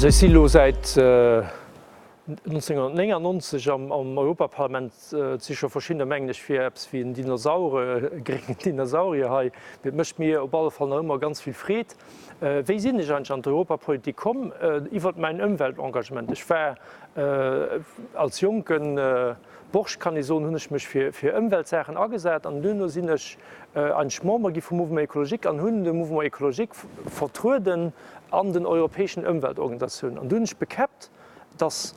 Also ech si elo säit 1999 am Europaparlament. Et si scho verschiddener, mengen ech, fir eppes wéi en Dinosaure, e gréngen Dinosaurier hei. Mee et mécht mir op alle Fall nach ëmmer ganz vill Freed. Wéi sinn ech eigentlech an d'Europapolitik komm? Iwwert mäin Ëmweltengagement. Ech war als jonke Borscht, kann ee soen, hunn ech mech fir Ëmweltsaachen agesat an duerno sinn ech eigentlech Member gi vum Mouvement Écologique an hunn de Mouvement Écologique vertrueden an den europäeschen Ëmweltorganisatiounen. An du hunn ech bekäppt, dass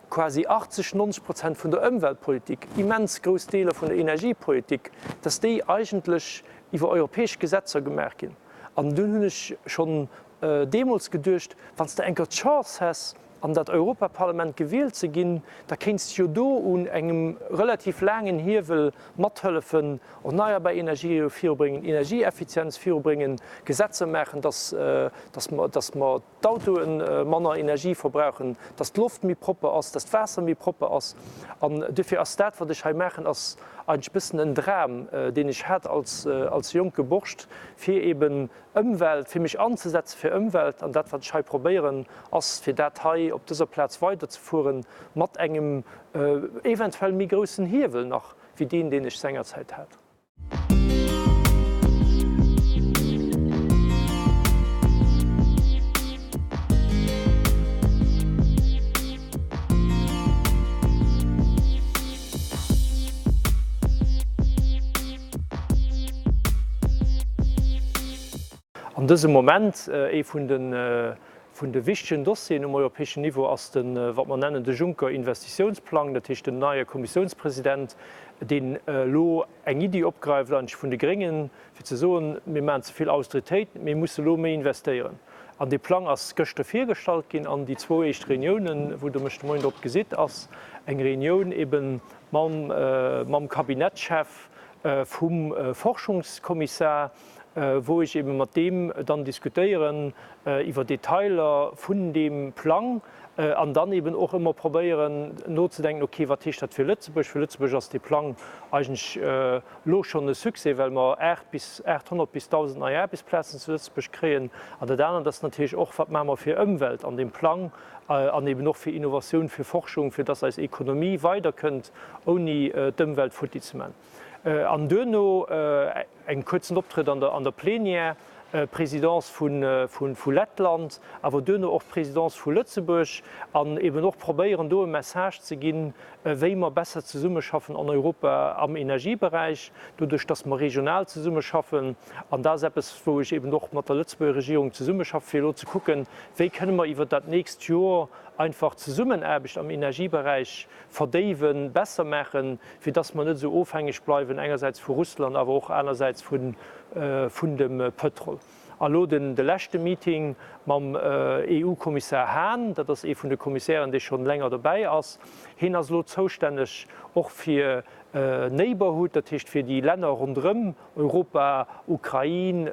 quasi 80, 90 Prozent vun der Ëmweltpolitik, immens grouss Deeler vun der Energiepolitik, dass déi eigentlech iwwer europäesch Gesetzer gemaach ginn. An dunn hunn ech schonn deemools geduecht, Wann s de eng Kéier d'Chance häss, an dat Europaparlament gewielt ze ginn, da kéints de jo do un engem relativ laangen Hiewel mathëllefen, erneierbar Energië virubréngen, Energieeffizienz virubréngen, Gesetzer maachen, dass, dass mer, dass mer d'Autoe manner Energie verbrauchen, dass d'Loft méi propper ass, dass d'Waasser méi propper ass. An duerfir ass dat, wat ech hei maachen, ass eigentlech e bëssen en Dram, deen ech hat als, als jonke Borscht, fir eben Ëmwelt, fir mech anzesetze fir Ëmwelt. An dat, wat ech hei probéieren, ass, fir dat hei op dëser Plaz weiderzefueren, mat engem eventuell méi groussen Hiewel nach wéi deen, deen ech sengerzäit hat. An dësem Moment, ee vun de vun de wichtegen Dossieren um europäeschen Niveau ass de wat mer nennen de Juncker-Investitiounsplang, dat heescht den neie Kommissiounspresident, deen elo eng Iddi opgreift eigentlech vun de Gréngen, fir ze soen, mir maachen ze vill Austeritéit, mir musse elo méi investéieren. An dee Plang ass gëschter virgestallt ginn an déi zwou éischt Reuniounen, wou Der mech de Moien drop gesitt, ass eng Reunioun eben mam mam Kabinettschef vum Forschungskommissar, wou ech ebe mat deem dann diskutéieren iwwer Detailer vun deem Plang an dann eben och ëmmer probéieren nozedenken, okay, wat heescht dat fir Lëtzebuerg? Fir Lëtzebuerg ass dee Plang eigentlech elo schonn e Succès, well mer 8 bis 800 bis 1.000 nei Aarbechtsplazen zu Lëtzebuerg kréien. An dat anert ass natierlech och, wat maache mer fir Ëmwelt an deem Plang an eben och fir Innovatioun, fir Forschung, fir dass eis Ekonomie weiderkënnt, ouni d'Ëmwelt futti ze man. An duerno engem kuerzen Optrëtt an der Plenière, Présidence vu Lettland, awer duerno och Présidence vu Lëtzebuerg, an eben och probéieren do e Message ze ginn, wéi mer besser zesummeschaffen an Europa am Energieberäich, doduerch datt mer regional zesummeschaffen. An dat ass eppes, wou ech eben och mat der Lëtzebuerger Regierung zesummeschaffe fir elo ze kucken, wéi kënne mer iwwert dat nächst Joer einfach d'Zesummenaarbecht am Energieberäich verdéiwen, besser maachen, fir dass mer net esou ofhängeg bleiwen, engersäits vu Russland, awer och anersäits vun dem Pëtrol. A lo den de leschte Meeting mam EU-Kommissar Hahn, dat ass ee vun de Kommissären, dee schonn länger dobäi ass. Hien ass elo zoustänneg och fir Neighborhood, dat heescht fir déi Länner ronderëm Europa, Ukrain,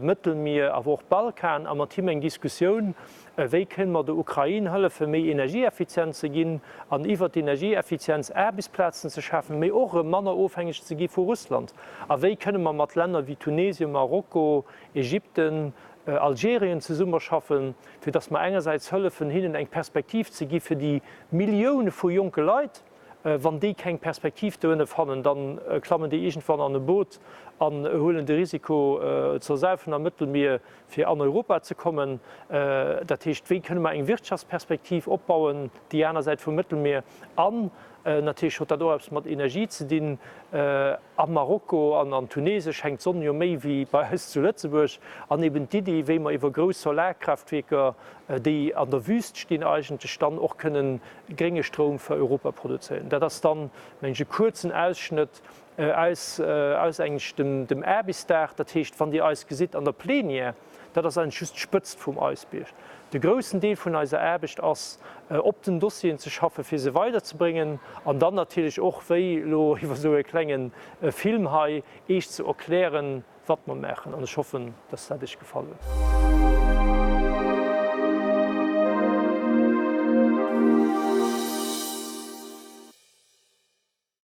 Mëttelmier, awer och Balkan, a mat him eng Diskussioun, Wéi kënne mer der Ukrain hëllefen, méi energieeffizient ze ginn an iwwert d'Energieeffizienz Aarbechtsplazen ze schafen, mee och erëm manner ofhängeg ze gi vu Russland? A wéi kënne mer mat Länner wéi Tunesien, Marokko, Ägypten, Algerien zesummerschaffen, fir datt mer engersäits hëllefen, hinnen eng Perspektiv ze gi fir déi Millioune vu jonke Leit, Wann déi keng Perspektiv doënne fannen, da klammen déi iergendwann an e Boot an huelen de Risiko z'ersaufen am Mëttelmier, fir an Europa ze kommen. Dat heescht, wéi kënne mer eng Wirtschaftsperspektiv opbauen déi aner Säit vum Mëttelmier? An natierlech huet dat och eppes mat Energie ze dinn. Am Marokko an an Tunesien schengt d'Sonn jo méi wéi bei eis zu Lëtzebuerg. An eben d'Iddi, wéi mer iwwer grouss Solarkraftwierker, déi an der Wüst stinn eigentlech, dann och kënnen grénge Stroum fir Europa produzéieren. Dat ass dann, mengen ech, e kuerzen Ausschnëtt aus aus eigentlech dem dem Aarbechtsdag. Dat heescht, wann Dir eis gesitt an der Plenière, dat ass eigentlech just d'Spëtzt vum Eisbierg. De groussen Deel vun eiser Aarbecht ass, op den Dossieren ze schaffen, fir se weiderzebréngen an dann natierlech och, wéi elo iwwer esou e klenge Film hei, Iech ze erklären, wat mer maachen. An ech hoffen, dass dat Iech gefall huet.